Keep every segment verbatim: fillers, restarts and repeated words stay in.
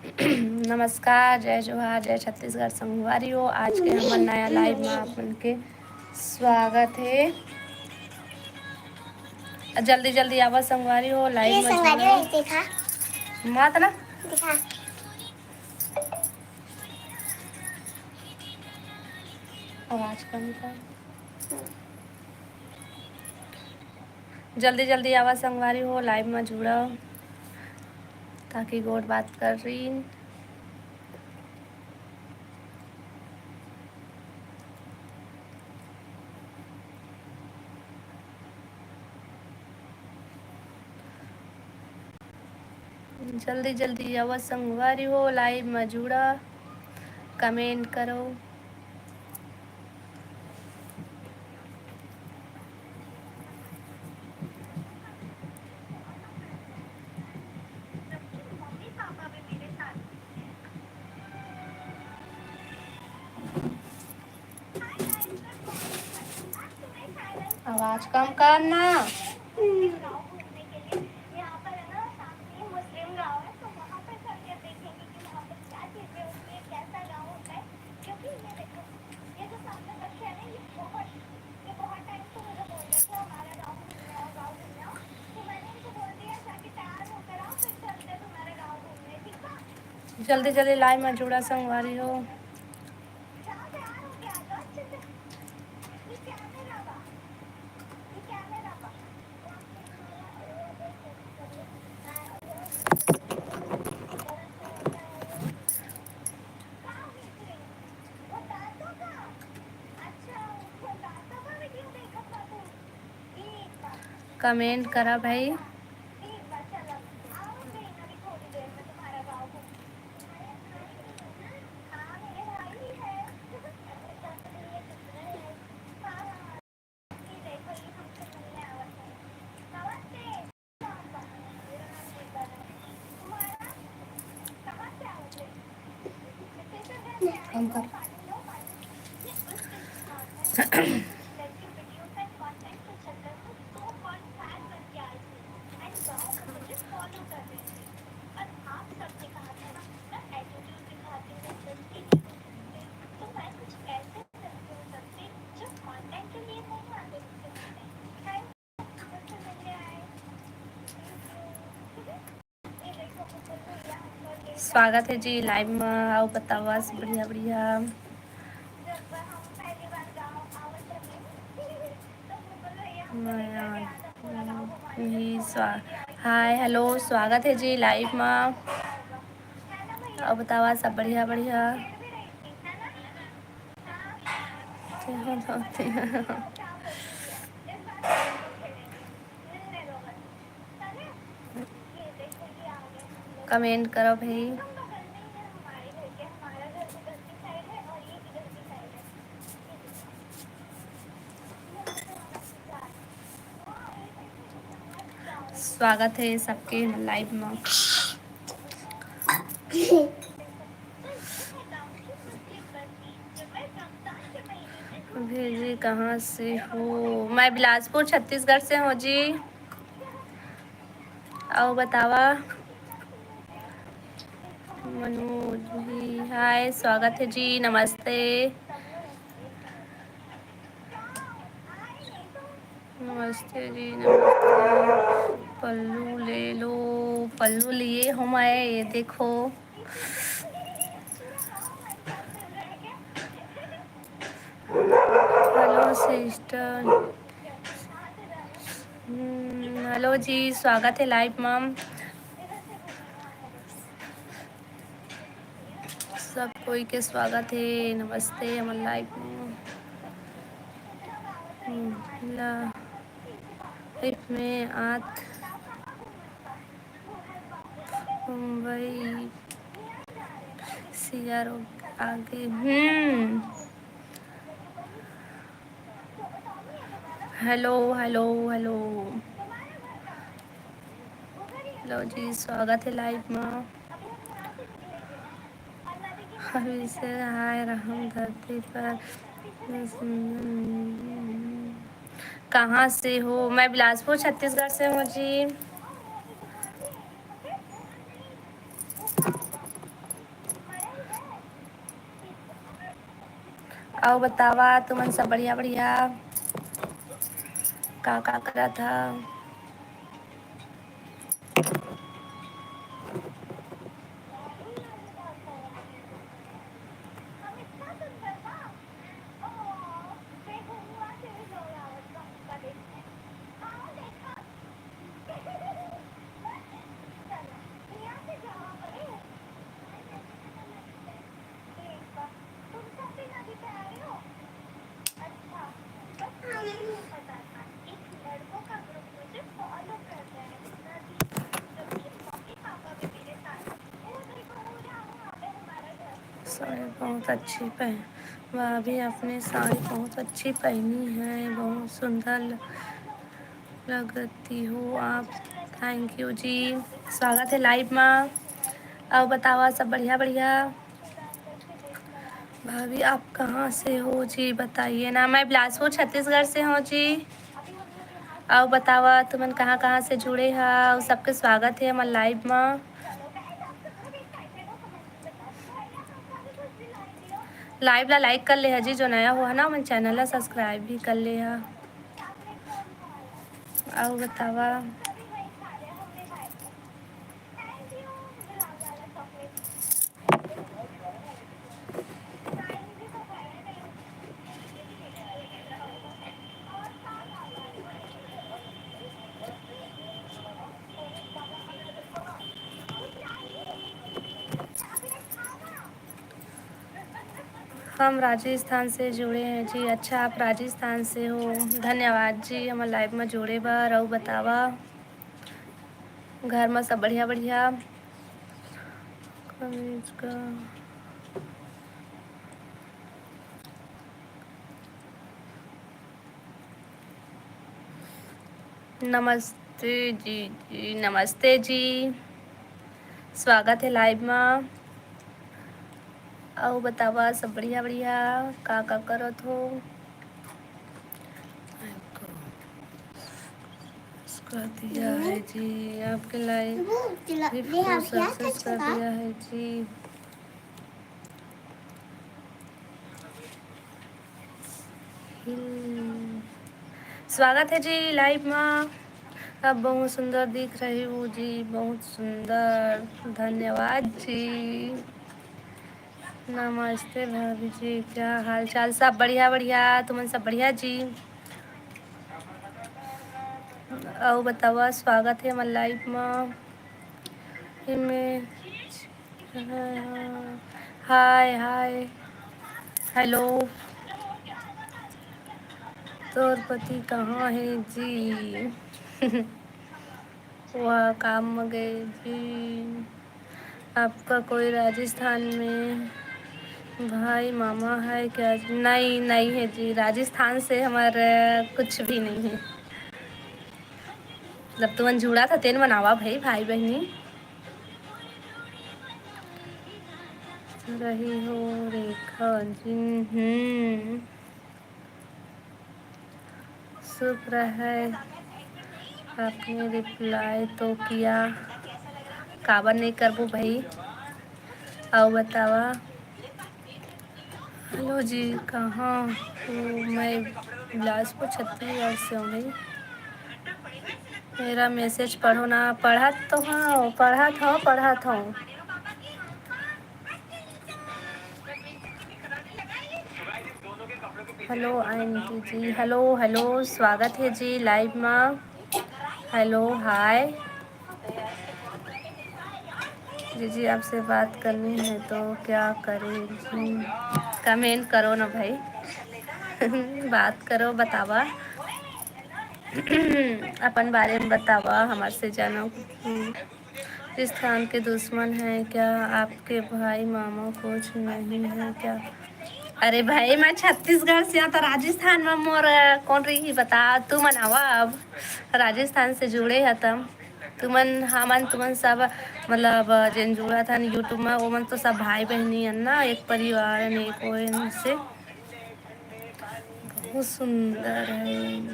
नमस्कार, जय जोहार, जय छत्तीसगढ़ संगवारी हो। आज के हमर नया लाइव में आप मन के स्वागत हे। जल्दी जल्दी आवा संगवारी हो, लाइव ये में संगवारी जुड़ो। हो, देखा। मत ना। देखा। आवाज कम कर। जल्दी जल्दी आवा संगवारी हो, लाइव में जुड़ा, ताकि गोठ बात कर रही। जल्दी जल्दी आवा संगवारी हो, लाइव में जुड़ा, कमेंट करो। आवाज कम कर ना। जल्दी जल्दी लाइव में जुड़ा संगवारी हो। कमेंट करा भाई। कम कर। स्वागत हे जी लाइव में। अउ बतावा सब बढ़िया बढ़िया। मया, ही स्वा-, हाय, हेलो, स्वागत हे जी लाइव में। अउ बतावा सब बढ़िया बढ़िया। कमेंट करो भाई। स्वागत हे सबके लाइव में। भेजी, कहाँ से हो? मैं बिलासपुर, छत्तीसगढ़ से हूँ जी। अउ बतावा मनोज भी, हाय, स्वागत हे जी, नमस्ते। नमस्ते जी, नमस्ते। पल्लू ले लो, पल्लू लिए हो मैं, ये देखो। Hello sister. हम्म, हेलो जी, स्वागत हे लाइव में। सब कोई के स्वागत हे, नमस्ते हमर लाइव में। हम्म, लाइव में आत मुंबई सियारो आगे। हम्म। Hello, hello, hello. हेलो जी, स्वागत हे लाइव में। अभी से हाय रहम धरती पर। कहाँ से हो? मैं बिलासपुर, छत्तीसगढ़ से हूँ जी। अउ बतावा तुमन सब बढ़िया बढ़िया का का करत ह? साड़ी बहुत अच्छी पहन, भाभी आपने साड़ी बहुत अच्छी पहनी है, बहुत सुंदर ल-, लगती हो आप। Thank you जी, स्वागत है live मा। अउ बतावा सब बढ़िया बढ़िया। भाभी आप कहाँ से हो जी, बताइए ना। मैं बिलासपुर छत्तीसगढ़ से हूँ जी। अउ बतावा तुमन कहाँ कहाँ से जुड़े हा, अउ सबके स्वागत है हमर live मा। Live ला like कर ले हा जी, जो नया हो हा ना, हमन channel ला subscribe भी कर ले हा। अउ बतावा। हम राजस्थान से जुड़े हैं जी। अच्छा, आप राजस्थान से हो, धन्यवाद जी हमर live में जुड़े बर। अउ बतावा घर में सब बढ़िया बढ़िया? कॉलेज का नमस्ते जी, जी, नमस्ते जी, स्वागत है live मा। अउ बतावा सब बढ़िया बढ़िया, का का करत हो? कर दिया है जी आपके live को success कर दिया है जी। हम्म। स्वागत है जी live मा। आप बहुत सुंदर दिख रही हो जी, बहुत सुंदर, धन्यवाद जी। नमस्ते भाभी जी, क्या हाल चाल? सब बढ़िया बढ़िया, तुमन सब बढ़िया जी? अउ बतावा, स्वागत है हमर live मा। इमे हाय, हाय, hello। तोर पति कहाँ है जी? वह काम में गए जी। आपका कोई राजस्थान में भाई मामा है क्या? नहीं, नहीं है जी, राजस्थान से हमारा कुछ भी नहीं है। मतलब तुमन जुड़ा था तेन मनावा भाई, भाई बहनी। रही हो रेखा जी, हम्म। शुक्र है आपने reply तो किया, काबर नहीं करबो भाई। अउ बतावा। Hello जी, कहाँ हो? मैं बिलासपुर छत्तीसगढ़ से हूँ भाई। मेरा message पढ़ो ना। पढ़त तो हूँ, पढ़त हूँ, पढ़त हूँ। Hello आंटी जी, hello, hello, स्वागत है जी live मा। Hello, hi। जी जी, आपसे बात करनी है तो क्या करें जी? Comment करो ना भाई। बात करो, बतावा। अपन बारे में बतावा, हमर से जानो। राजस्थान के दुश्मन है क्या आपके भाई मामा? कुछ नहीं है क्या? अरे भाई, मैं छत्तीसगढ़ से हूँ, तो राजस्थान में मोर, अ, कौन रही बता? तुमन आवा अब, राजस्थान से जुड़े ह त तुमन, हमन तुमन सब, मतलब, अ, जेन जुड़ा था YouTube में, वो मन तो सब भाई बहनी है ना, एक परिवार है, एक वो है से। बहुत सुंदर है।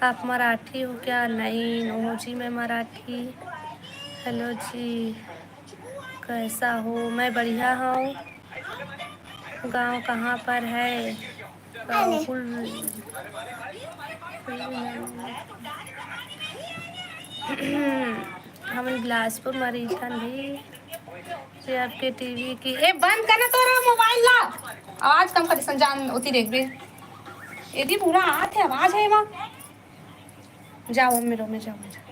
आप मराठी हो क्या? नहीं, नो जी, मैं मराठी। Hello जी, कैसा हो? मैं बढ़िया हूँ। गांव कहाँ पर है? राहुल। हमन बिलासपुर म रहिथन भी। ये आपके टीवी की, ए, बंद करना तोरा मोबाइल ला। आवाज कम कर, संजान होती देख बे। एदी पूरा आत है, आवाज है वहाँ। जाओ, मेरे में जाओ, जाओ।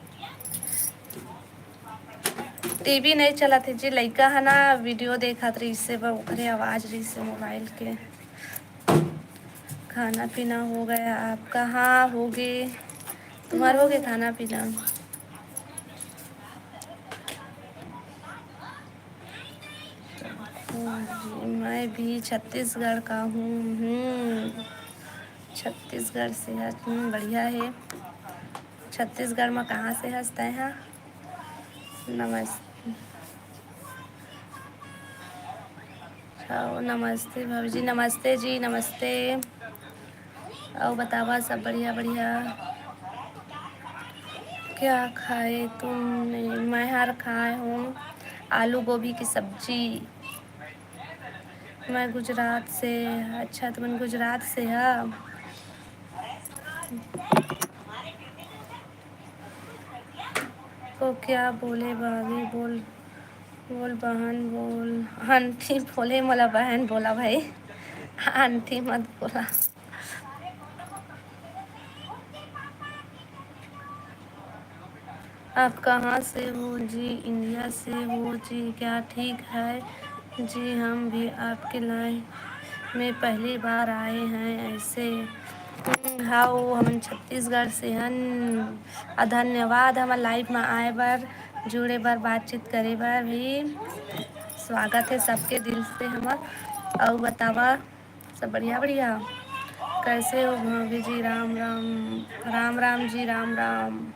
टीवी नहीं चलत हे जी, लइका ह ना वीडियो देखत रहिसे, ब-, ओकरे आवाज रहिसे मोबाइल के। खाना पीना हो गया आपका? हाँ, हो गे। तुम्हार हो गे खाना पीना? मैं भी छत्तीसगढ़ का हूँ। हम्म, छत्तीसगढ़ से है। हम्म, बढ़िया है। छत्तीसगढ़ में कहाँ से हंसते हैं? नमस्ते। आओ, नमस्ते भाभी जी, नमस्ते जी, नमस्ते। अउ बतावा, सब बढ़िया, बढ़िया। क्या खाए तुमने? मैं हर खाए हूँ आलू गोभी की सब्जी। मैं गुजरात से। अच्छा, तुमन गुजरात से हा? को क्या बोले भाभी? बोल, बोल बहन, बोल। आंटी बोले, मोला बहन बोला भाई, आंटी मत बोला। आप कहाँ से हो जी? इंडिया से हो जी। क्या ठीक है जी? हम भी आपके लाइव में पहली बार आए हैं ऐसे। हम्म, हाँ, वो हमन छत्तीसगढ़ से हन। आ, धन्यवाद हमर लाइव में आए बर, जुड़े बर, बातचीत करे बर भी। स्वागत है सबके दिल से हमर। अउ बतावा, सब बढ़िया, बढ़िया। कैसे हो भाभी जी? राम राम, राम राम जी, राम राम।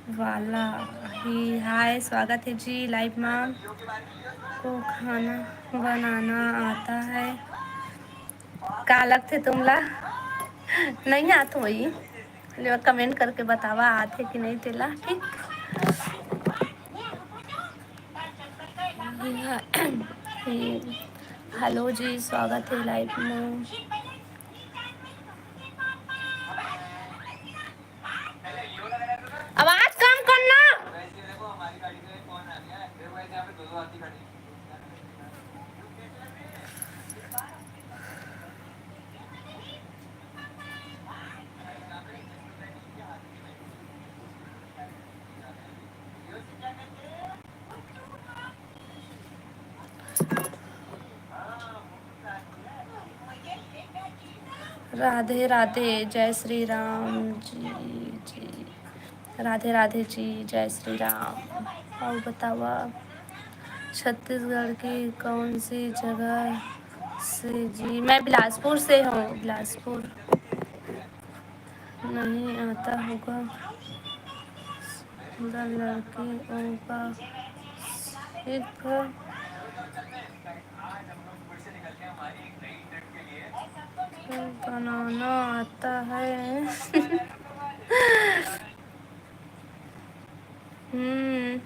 वाला ही हाय, स्वागत है जी लाइव में। को खाना बनाना आता है? का लगथे तुमला? नहीं आत होई, ले कमेंट करके बतावा, आथे कि नहीं तेला, ठीक? हेलो जी, स्वागत है लाइव में। आवाज कम करना। राधे राधे, जय श्री राम जी, जी। राधे राधे जी, जय श्री राम। अउ बतावा, छत्तीसगढ़ की कौन सी जगह से जी? मैं बिलासपुर से हूँ, बिलासपुर। नहीं आता होगा। सुंदर लड़की होगा। एक बनाना आता है। हम्म।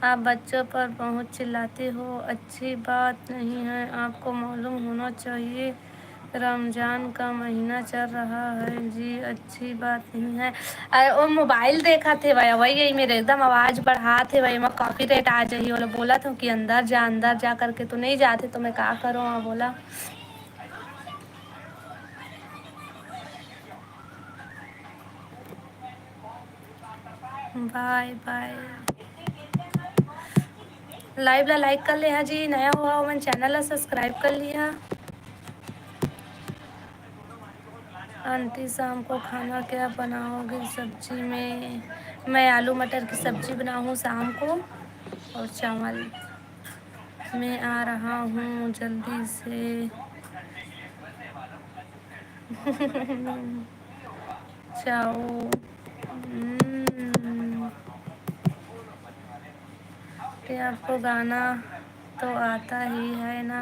आप बच्चों पर बहुत चिल्लाते हो, अच्छी बात नहीं है। आपको मालूम होना चाहिए, रमजान का महीना चल रहा है जी, अच्छी बात नहीं है। अरे, वो मोबाइल देखत हे भाई, वही, यही मेरे एकदम आवाज बढ़ात हे भाई, एमा कॉपीराइट आ जाही। ओला बोलत हूँ कि अंदर जा, अंदर जा करके तो नहीं जाते, तो मैं का करूँ, हाँ, बोला। बाय बाय। लाइव ला लाइक कर ले हा जी, नया हुआ हो मन चैनल ला सब्सक्राइब कर लिया। आंटी, शाम को खाना क्या बनाओगे सब्जी में? मैं आलू मटर की सब्जी बनाऊँ शाम को और चावल। मैं आ रहा हूँ जल्दी से। चाओ। हम्म। ये आपको गाना तो आता ही है ना,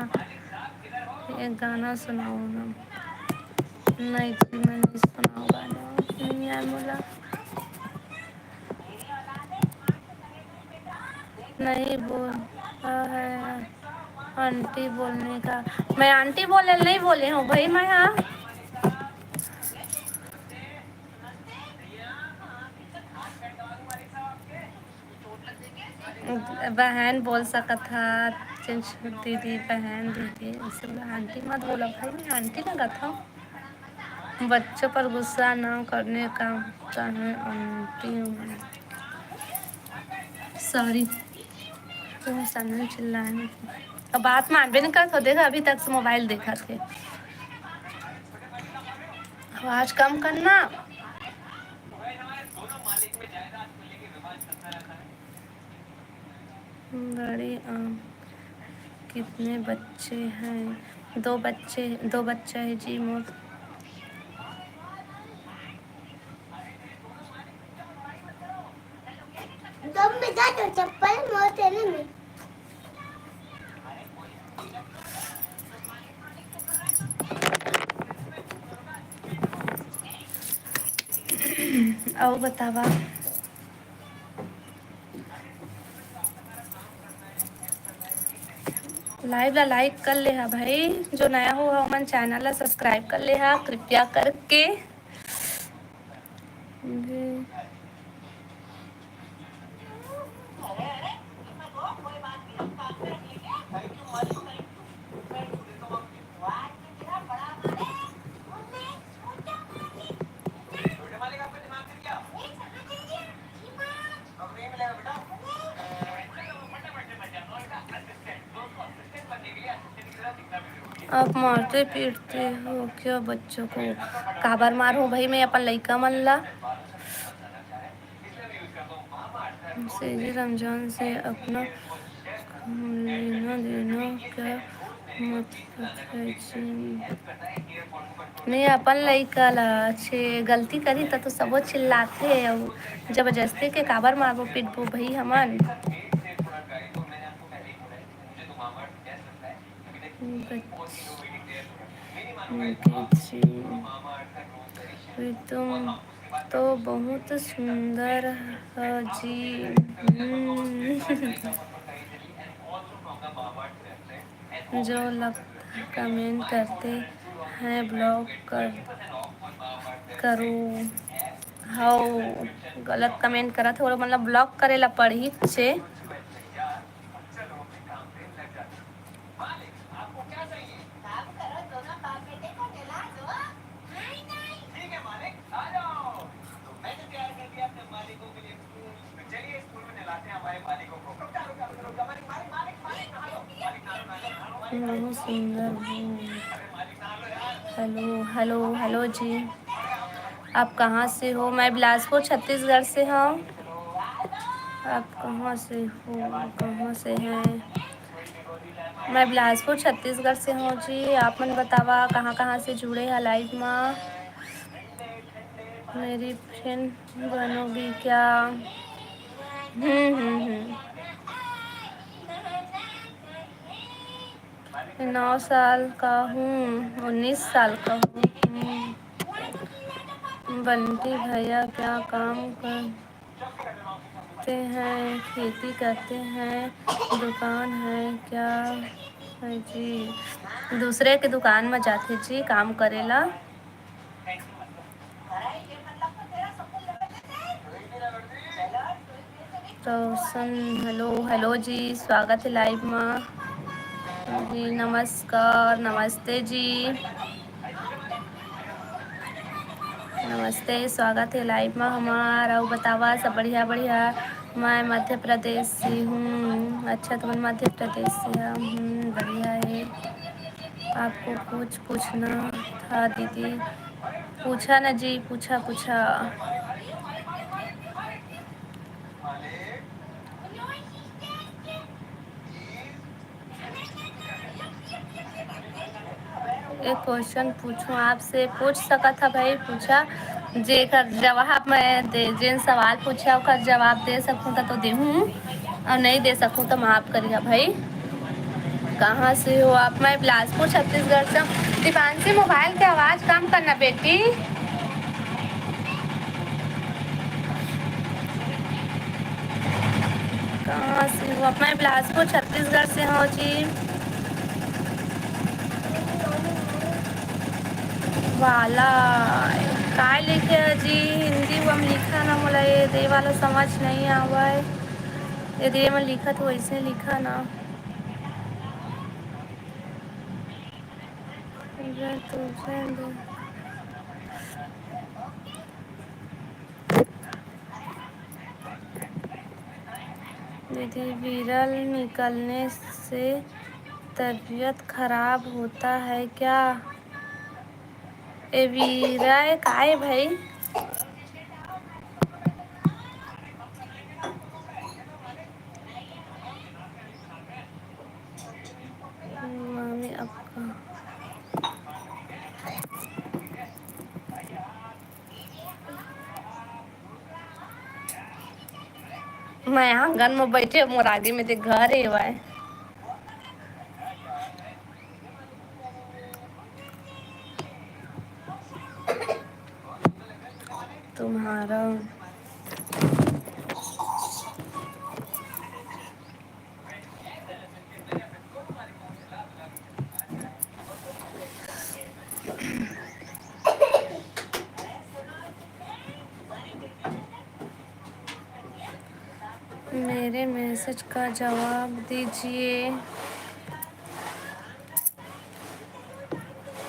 एक गाना सुनाओ ना। नहीं जी, मैं नहीं सुनाऊँ गाना, नहीं आए मोला। नहीं बोलता है आंटी बोलने का। मैं आंटी बोले नहीं बोले हूँ भाई, मैं हाँ। बहन बोल सकत हा, दीदी, बहन, दीदी, ऐसे आंटी मत बोला भाई, मैं आंटी लगत हूँ। बच्चों पर गुस्सा ना करने का होता है आंटी। सॉरी, तुम सामने चिल्लाए। अब बात मानबे नहीं करत हो, देखा अभी तक से मोबाइल देखा थे। आवाज कम करना। बड़े आम कितने बच्चे हैं? दो बच्चे, दो बच्चा है जी मोर। दम में जा तो चप्पल मोर तेरे में। अउ बतावा, लाइव ला लाइक कर ले हा भाई, जो नया हो हा ओमन चैनल ला सब्सक्राइब कर ले हा कृपया करके। आप मारते पीटते हो क्या बच्चों को? काबर मार हो भाई, मैं अपन लइका मन ला। सेजी रमजान से अपना लेना देना क्या मतलब है जी? नहीं, अपन लइका ला छे गलती करही त तो सबो चिल्लाथे, अउ जबरदस्ती के काबर मारबो पीटबो भाई हमन? तुम तो बहुत सुंदर हो जी। हम्म। जो लगता कमेंट करते हैं ब्लॉक कर करो। हव, गलत कमेंट करत हो, मतलब ब्लॉक करे ला पड़ही छे। बहुत सुंदर हो। हेलो, हेलो, हेलो जी, आप कहाँ से हो? मैं बिलासपुर, छत्तीसगढ़ से हूँ। आप कहाँ से हो, कहाँ से हैं? मैं बिलासपुर, छत्तीसगढ़ से हूँ जी। आप मन बतावा, कहाँ कहाँ से जुड़े हैं लाइव मा? मेरी फ्रेंड बनोगी क्या? हम्म, हम्म, हम्म। नौ साल का हूँ, उन्नीस साल का हूँ। हम्म। बंटी भैया क्या काम करते हैं? खेती करते हैं, दुकान है क्या? है जी, दूसरे के दुकान में जाथे जी काम करेला। तो सुन, हेलो, हेलो जी, स्वागत है लाइव में जी। नमस्कार, नमस्ते जी, नमस्ते, स्वागत है लाइव में हमार। अउ बतावा, सब बढ़िया? बढ़िया। मैं मध्य प्रदेश से हूँ। अच्छा, तुमन मध्य प्रदेश से हो? हम्म, बढ़िया है। आपको कुछ पूछना था दीदी। पूछा ना जी, पूछा, पूछा। एक क्वेश्चन पूछूं आपसे? पूछ सकत हा भाई, पूछा। जेकर जवाब मैं दे, जेन सवाल पूछा, ओकर जवाब दे सकूं त तो देहूं, अउ नहीं दे सकूं त माफ करिहा भाई। कहाँ से हो आप? मैं बिलासपुर, छत्तीसगढ़ से हूँ। दीपांशी, मोबाइल के आवाज कम करना बेटी। कहाँ से मैं बिलासपुर, छत्तीसगढ़ से हूँ जी। वाला काय लिखे हे जी? हिंदी वो हम लिखा ना, मोला ये दे वाला समझ नहीं आवे। यदि ये मैं लिखत हो, ऐसे लिखा ना। अगर तुझे दे- दीदी, विरल निकलने से तबीयत खराब होता है क्या? ए विरल काय भाई? मामी आपका मैं आंगन में बैठे, मोर आगे में ते घर हे भाई। तुम्हारा मेरे मैसेज का जवाब दीजिए।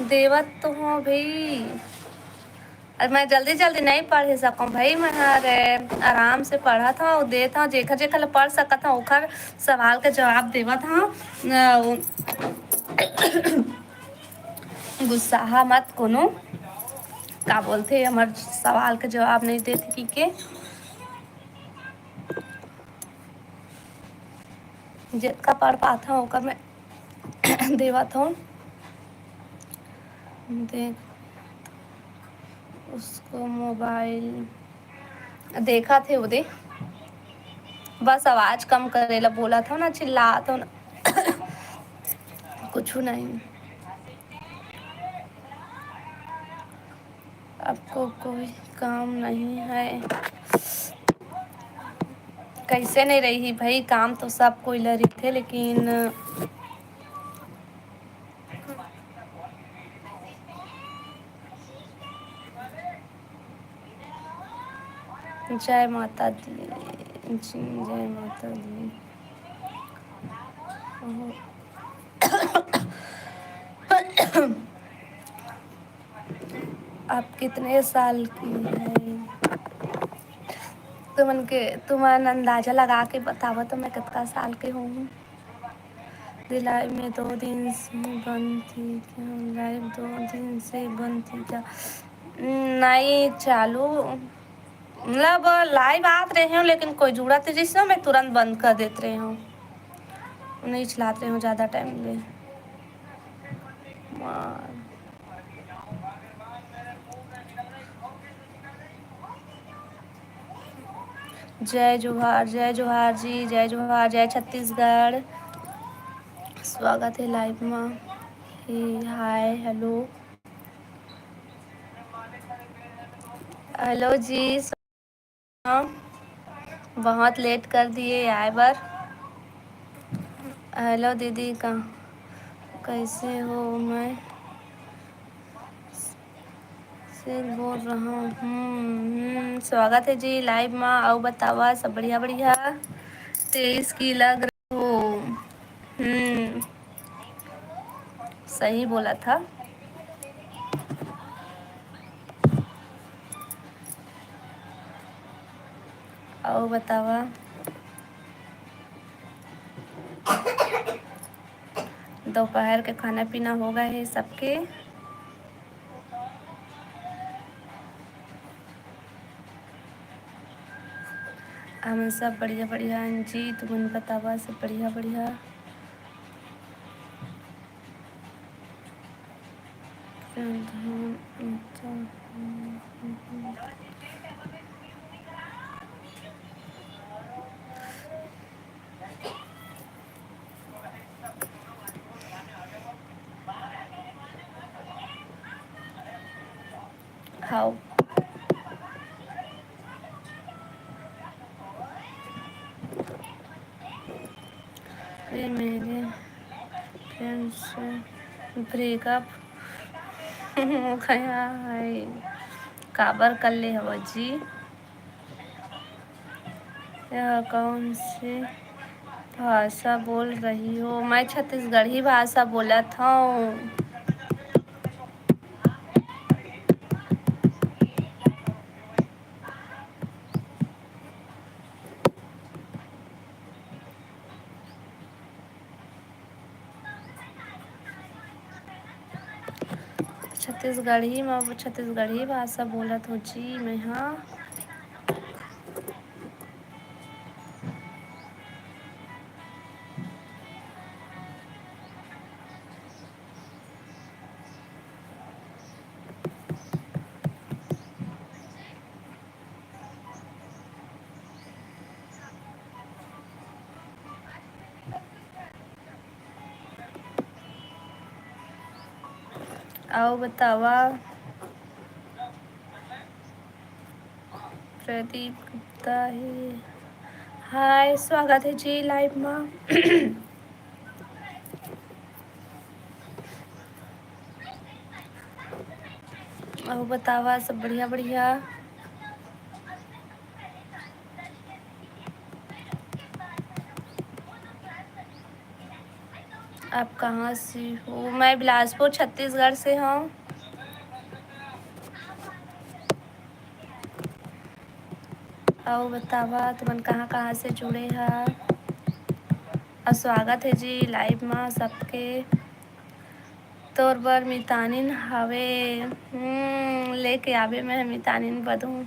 देवत तो हूँ भाई। अब मैं जल्दी जल्दी नहीं पढ़ सकूँ भाई, मैं हर आराम से पढ़त हूँ, देत हूँ, जेखर जेखर ले पढ़ सकत हूँ ओखर सवाल के जवाब देवत हूँ। गुस्सा मत कोनो, का बोलथे, हमर सवाल के जवाब नहीं देथे कि के। जितका पढ़ पात हूँ ओकर मैं देवत हूँ। देख उसको मोबाइल देखा थे वो दे। बस आवाज कम करे ला बोला था ना, चिल्ला था ना। कुछ नहीं। आपको कोई काम नहीं है? कैसे नहीं रही भाई, काम तो सब कोई ल रहिथे, लेकिन जय माता दी जी, जय माता दी। आप कितने साल की है? तुमन के, तुमन अंदाजा लगा के बतावा तो मैं कितना साल के हूँ। लाइव में दो दिन से बंद थी क्या? लाइव दो दिन से बंद थी क्या? नहीं, चालू, मतलब लाइव आत रहे हूँ, लेकिन कोई जुड़त रहिस ना, मैं तुरंत बंद कर देत रहे हूँ, नहीं चलात रहे हूँ ज़्यादा टाइम ले। जय जोहार, जय जोहार जी, जय जोहार, जय छत्तीसगढ़। स्वागत है लाइव में। हे, हाय, हेलो। हेलो जी, बहुत लेट कर दिए आए बर। हेलो दीदी, का, कैसे हो? मैं से बोल रहा हूँ। हम्म, हम्म, स्वागत है जी लाइव में। आओ बतावा, सब बढ़िया बढ़िया। तेईस की लग रही हो। हम्म, सही बोला था। आओ बतावा, दोपहर के खाना पीना हो गए है सबके? हमन सब बढ़िया बढ़िया हन जी, तुमन बतावा, सब बढ़िया बढ़िया। खाओ। मेरे फ्रेंड से ब्रेकअप हो गया है। काबर कर ले हव जी? यह कौन सी भाषा बोल रही हो? मैं छत्तीसगढ़ी भाषा बोलत हूँ। छत्तीसगढ़ी म, छत्तीसगढ़ी भाषा बोलत हो जी मैं हा। अउ बतावा प्रदीप गुप्ता हे। हाय, स्वागत हे जी लाइव मा। अउ बतावा सब बढ़िया बढ़िया। आप कहाँ से हो? मैं बिलासपुर छत्तीसगढ़ से हूँ। अउ बतावा तुमन कहाँ कहाँ से जुड़े हा? अउ स्वागत हे जी लाइव मा सबके। तोर बर मितानिन हावे। हम्म, लेके आबे मैं मितानिन बदहूँ।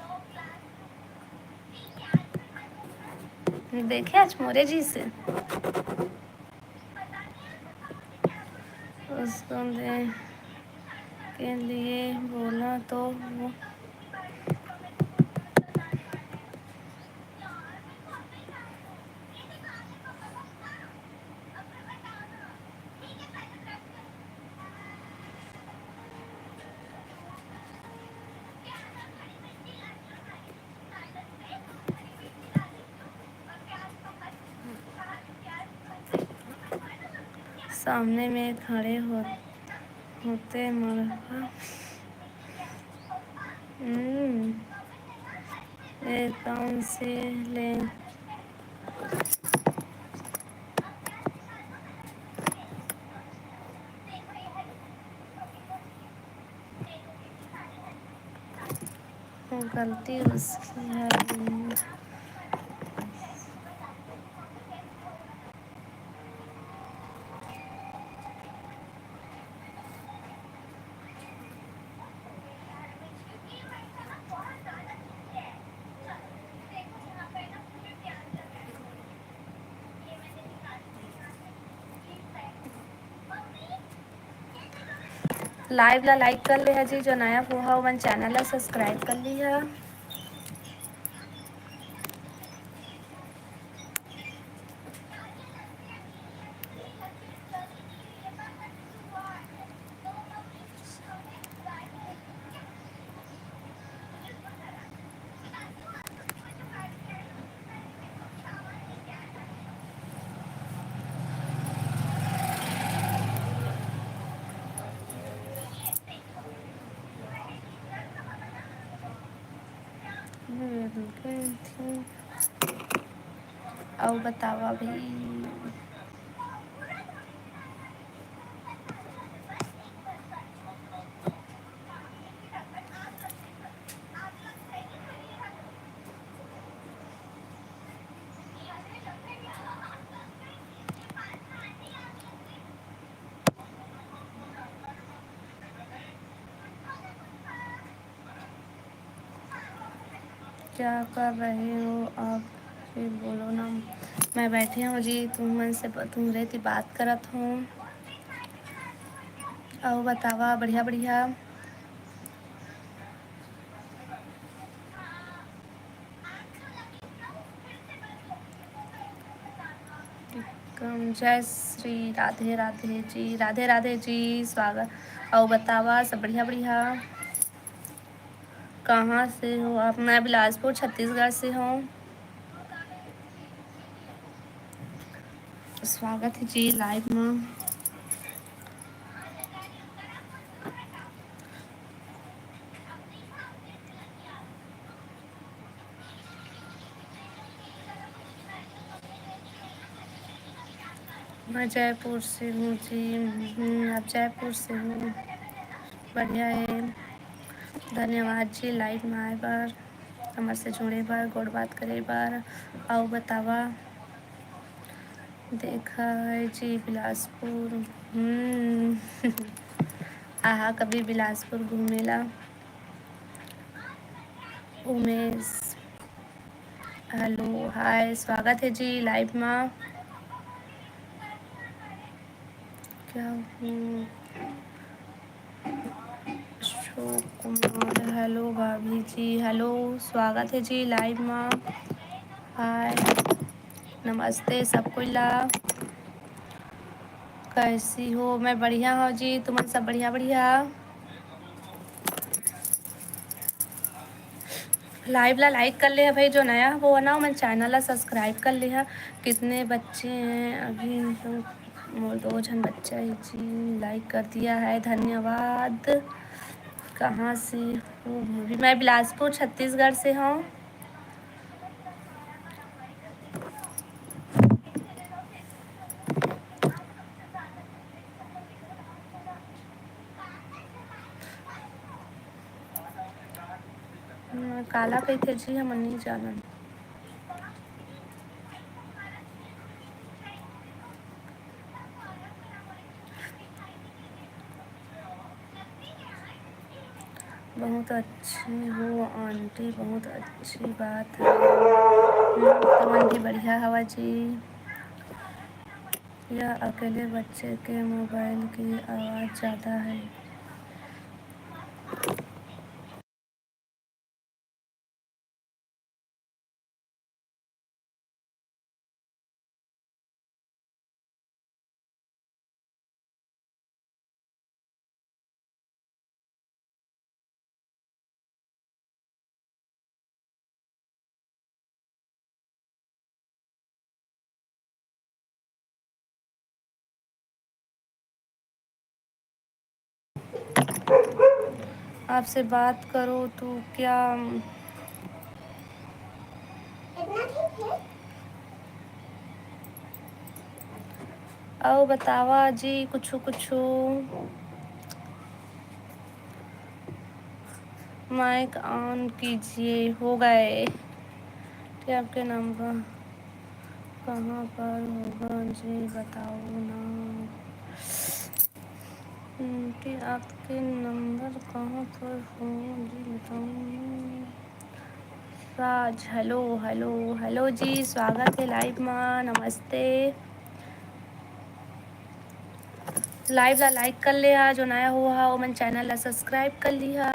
देखे आज मोरे जी से। उसको दे के लिए बोला तो वो सामने में खड़े हो, होते मरहा। हम्म, ये कौन से ले? गलती उसकी है। लाइव ला लाइक कर ले हा जी, जो नया हो हा ओमन चैनल ला सब्सक्राइब कर ली हा। अउ बतावा भाई। क्या कर रहे हो आप? फिर बोलो ना। मैं बैठी हूँ जी, तुम मन से, तुम्हरे ती बात करत हूँ। अउ बतावा, बढ़िया बढ़िया। जय श्री राधे राधे जी, राधे राधे जी, स्वागत। अउ बतावा, सब बढ़िया बढ़िया? कहाँ से हो आप? मैं बिलासपुर, छत्तीसगढ़ से हूँ। स्वागत हे जी live मा। मैं जयपुर से हूँ जी। हम्म, आप जयपुर से हो, बढ़िया हे। धन्यवाद जी live मा आए बर, हमर से जुड़े बर, गोठ बात करे बर। अउ बतावा, देखा है जी बिलासपुर। हम्म। आहा कभी बिलासपुर घूमे ला। उमेश, hello, hi, स्वागत हे जी live मा। क्या हूँ? अशोक कुमार, hello भाभी जी, hello, स्वागत हे जी live मा। Hi, नमस्ते सब कोई ला। कैसी हो? मैं बढ़िया हूँ जी, तुमन सब बढ़िया बढ़िया? Live ला like कर ले हे भाई, जो नया हो ना, ओमन channel ला subscribe कर ले हे। कितने बच्चे हैं अभी? तो मोर दो झन बच्चा ही जी like कर दिया है, धन्यवाद। कहाँ से हो भाभी? मैं बिलासपुर छत्तीसगढ़ से हूँ। काला कहिथे जी, हमन नहीं जानन। बहुत अच्छी हो आंटी, बहुत अच्छी बात है। हम्म, तुमन भी बढ़िया हवा जी। यह अकेले बच्चे के मोबाइल की आवाज़ ज़्यादा है। आपसे बात करो तो क्या? अउ बतावा जी कुछु कुछु। Mic on कीजिए। हो गए। कि आपके नंबर कहाँ पर होगा जी, बताओ ना। हम्म, कि आपके नंबर कहाँ पर हो जी, बताओ। राज, hello, hello, hello जी, स्वागत है live मा, नमस्ते। Live ला like कर ले हा, जो नया हो हा, ओमन channel ला subscribe कर लिहा।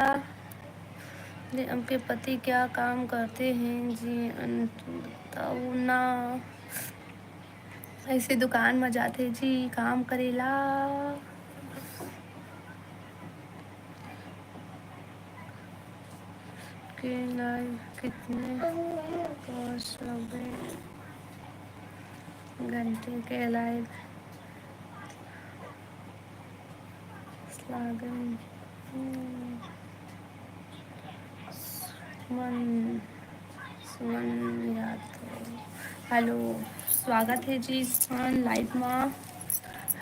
जी, आपके पति क्या काम करते हैं जी? अन-, बताओ ना। ऐसे दुकान में जाते जी काम करेला। के live कितने पाँच नब्बे घंटे के live लागन। हम्म। सुमन, सुमन यादव, hello, स्वागत है जी सुमन live मा।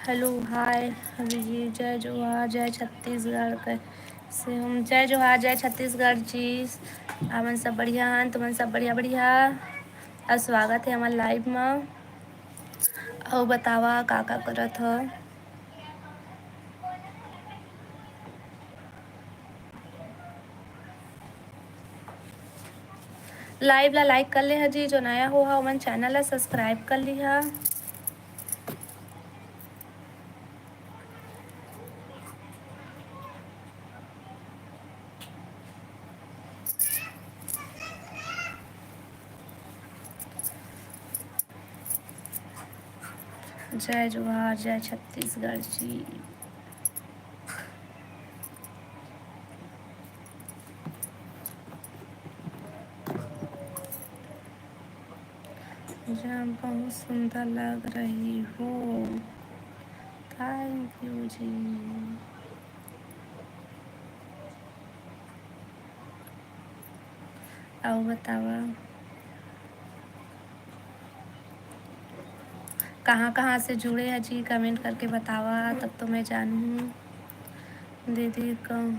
Hello, hi, अभिजीत, जय जोहार, जय छत्तीसगढ़, कैसे हम? जय जोहार, जय छत्तीसगढ़ जी। हमन सब बढ़िया हन, तुमन सब बढ़िया बढ़िया। अउ स्वागत है हमर live मा। अउ बतावा का का करत ह? Live ला like कर ले हा जी, जो नया हो हा ओमन channel ला subscribe कर लिहा। जय जोहार, जय छत्तीसगढ़ जी। जहाँ बहुत सुंदर लग रही हो। Thank you जी। अउ बतावा, कहाँ कहाँ से जुड़े है जी, comment करके बतावा, तब तो मैं जानूँ। दीदी कहाँ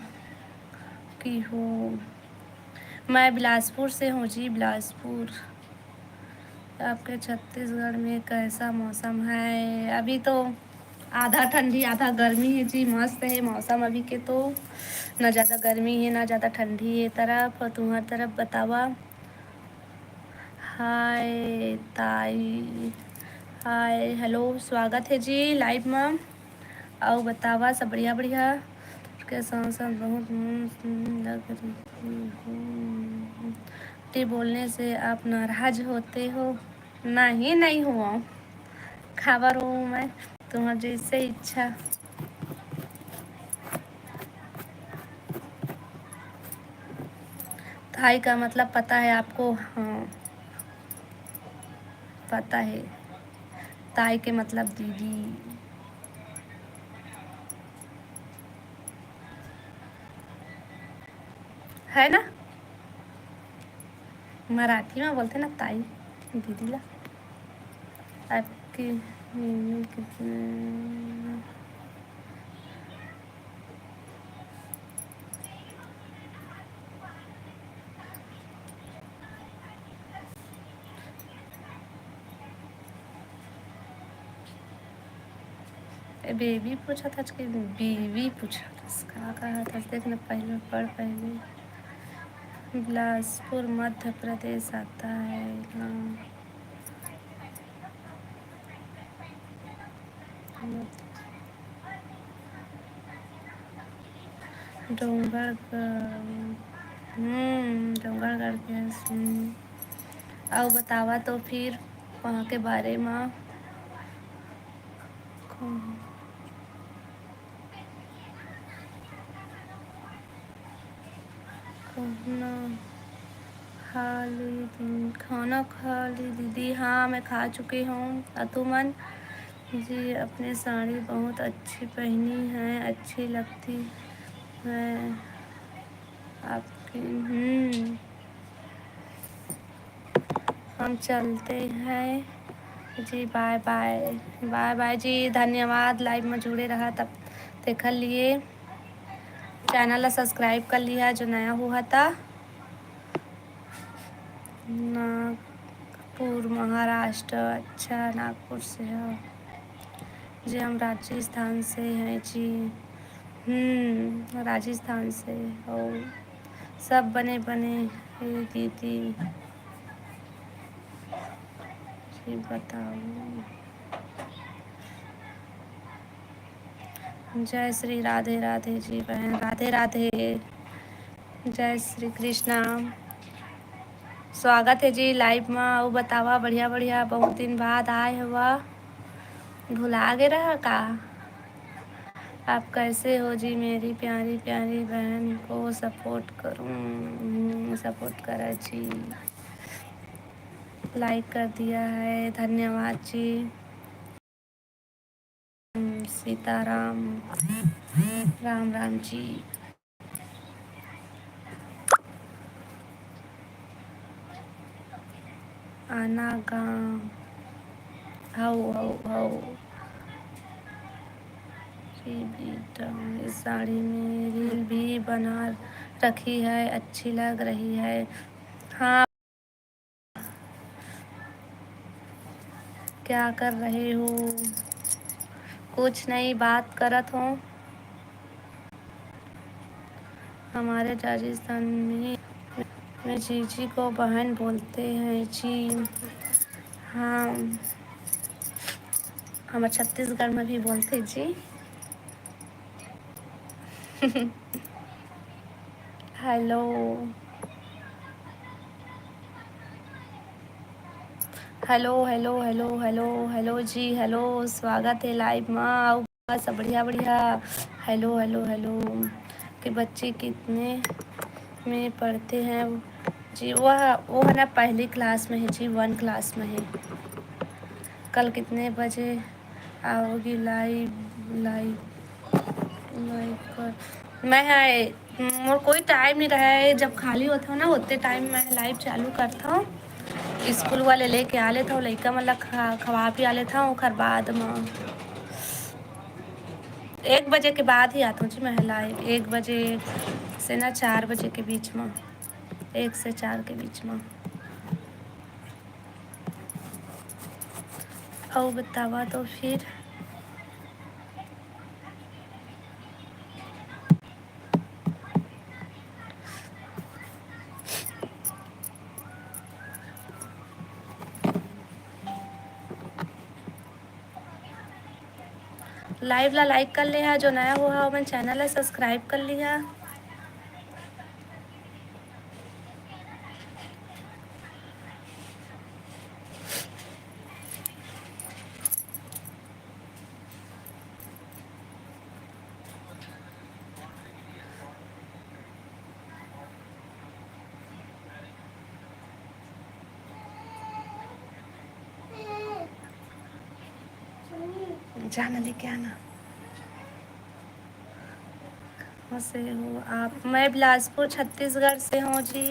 की हो? मैं बिलासपुर से हूँ जी, बिलासपुर। आपके छत्तीसगढ़ में कैसा मौसम है? अभी तो आधा ठंडी आधा गर्मी है जी, मस्त है मौसम अभी के तो, ना ज़्यादा गर्मी है ना ज़्यादा ठंडी है। तरफ और तुम्हार तरफ बतावा। हाय ताई, हाय, hello, स्वागत है जी live में। अउ बतावा सब बढ़िया बढ़िया। के साथ साथ बहुत मस्त लग रही हो। टी बोलने से आप नाराज होते हो? नहीं, नहीं हुआ। खबर हूँ मैं, तुम्हार जैसे इच्छा। ताई का मतलब पता है आपको? हाँ, पता है। ताई के मतलब दीदी है ना, मराठी में बोलते ना ताई दीदी ला। आपके email कितने? ए, बेबी पूछत हस कि बीवी पूछत हस, का कहत हस? देख ना, पहले पढ़, पहले बिलासपुर मध्य प्रदेश आता है। हाँ। डोंगरगढ़, हम्म, डोंगरगढ़ के हस, हम्म। अउ बतावा तो फिर वहाँ के बारे में। खाना खा ली, खाना खा ली दीदी? हाँ, मैं खा चुकी हूँ। अतुमन जी, अपने साड़ी बहुत अच्छी पहनी है, अच्छी लगती है आपकी। हम्म, हम चलते हैं जी, bye bye, bye bye जी, धन्यवाद live में जुड़े रहा तब देखल लिए। Channel ला subscribe कर लिहा जो नया हुआ था। नागपुर, महाराष्ट्र। अच्छा, नागपुर से हो जी। हम राजस्थान से हैं जी। हम्म, राजस्थान से। और सब बने बने हे दीदी जी, बताओ। जय श्री राधे राधे जी बहन, राधे राधे, जय श्री कृष्णा। स्वागत है जी live में। अउ बतावा, बढ़िया बढ़िया, बहुत दिन बाद आए हुआ, भुला गे रहा का? आप कैसे हो जी मेरी प्यारी प्यारी बहन? को support करूँ, support करा जी, like कर दिया है, धन्यवाद जी। सीताराम, राम राम जी। आना गाँव, हौ हौ हौ। जी बेटा, इस साड़ी में reel भी बना रखी है, अच्छी लग रही है। हाँ। क्या कर रहे हो? कुछ नहीं, बात करत हो। हमारे राजस्थान में, में जीजी को बहन बोलते हैं जी। हाँ, हम छत्तीसगढ़ में भी बोलते जी। Hello, hello, hello, hello, hello जी, hello, स्वागत है live में। अउ सब बढ़िया बढ़िया। Hello, hello, hello। के बच्चे कितने में पढ़ते हैं? जी, वो, वो है ना, पहली क्लास में है जी, वन क्लास में है। कल कितने बजे आओगी लाइव? लाइव, लाइव कर, मैं है, मोर कोई टाइम नहीं रहा है। जब खाली होता हूँ ना, उतने टाइम मैं लाइव चालू करता हूँ। स्कूल वाले लेके आ लेता हूँ, लइका मन ला खा, खवा पिया लेता हूँ, ओकर बाद में एक बजे के बाद ही आता हूँ जी मैं लाइव, एक बजे से ना चार बजे के बीच में, एक से चार के बीच में। अउ बतावा तो फिर। लाइव ला लाइक कर लिहा, जो नया हो हा ओमन चैनल ला सब्सक्राइब कर लिहा। जाना लेके आना। कहाँ से हो आप? मैं बिलासपुर, छत्तीसगढ़ से हूँ जी।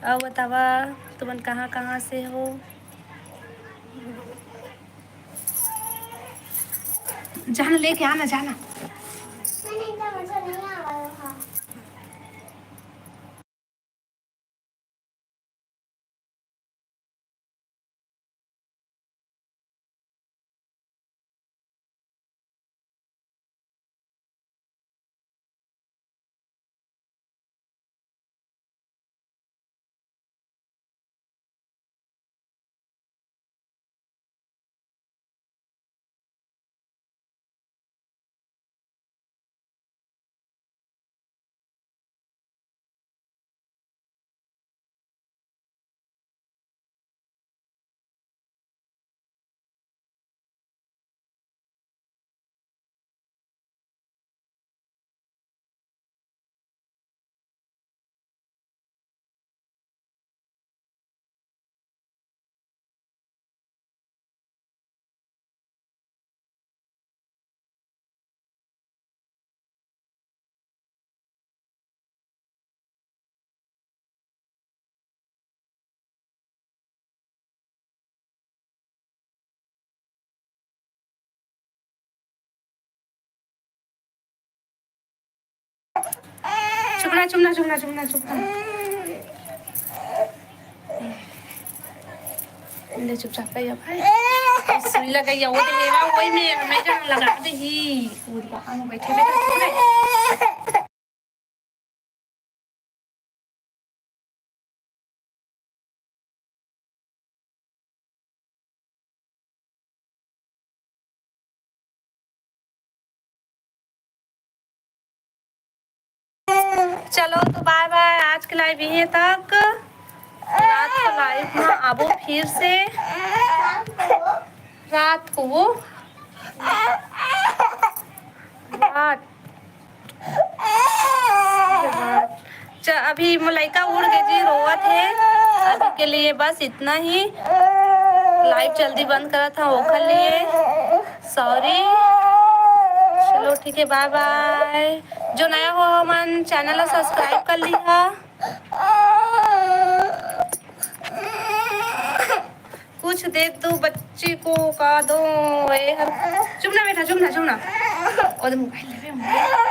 अउ बतावा, तुमन कहाँ कहाँ से हो? जाना लेके आना, जाना। चुप ना, चुप ना, चुप ना, चुप ना, चुप ना। ले चुपचाप कहिया भाई। सुई लगइया, वो तो मेरा, वही में, मैं जान लगा दे ही। वो दुकान में बैठे, बैठे, सुन ले। चलो तो बाय बाय, आज के लाइव यहीं तक। रात को लाइव में आबो फिर से। रात को वो रात च-, अभी मोर लइका उठ गे जी, रोवत हे। अभी के लिए बस इतना ही। लाइव जल्दी बंद करत हंव, ओखर लिए सॉरी। चलो ठीक है, बाय बाय। जो नया हो हमन चैनल ला सब्सक्राइब कर लिहा। कुछ दे दो बच्चे को, का दो? ए हर, चुप ना बेटा, चुप ना, चुप ना। ओ दे मोबाइल लेबे, मोबाइल।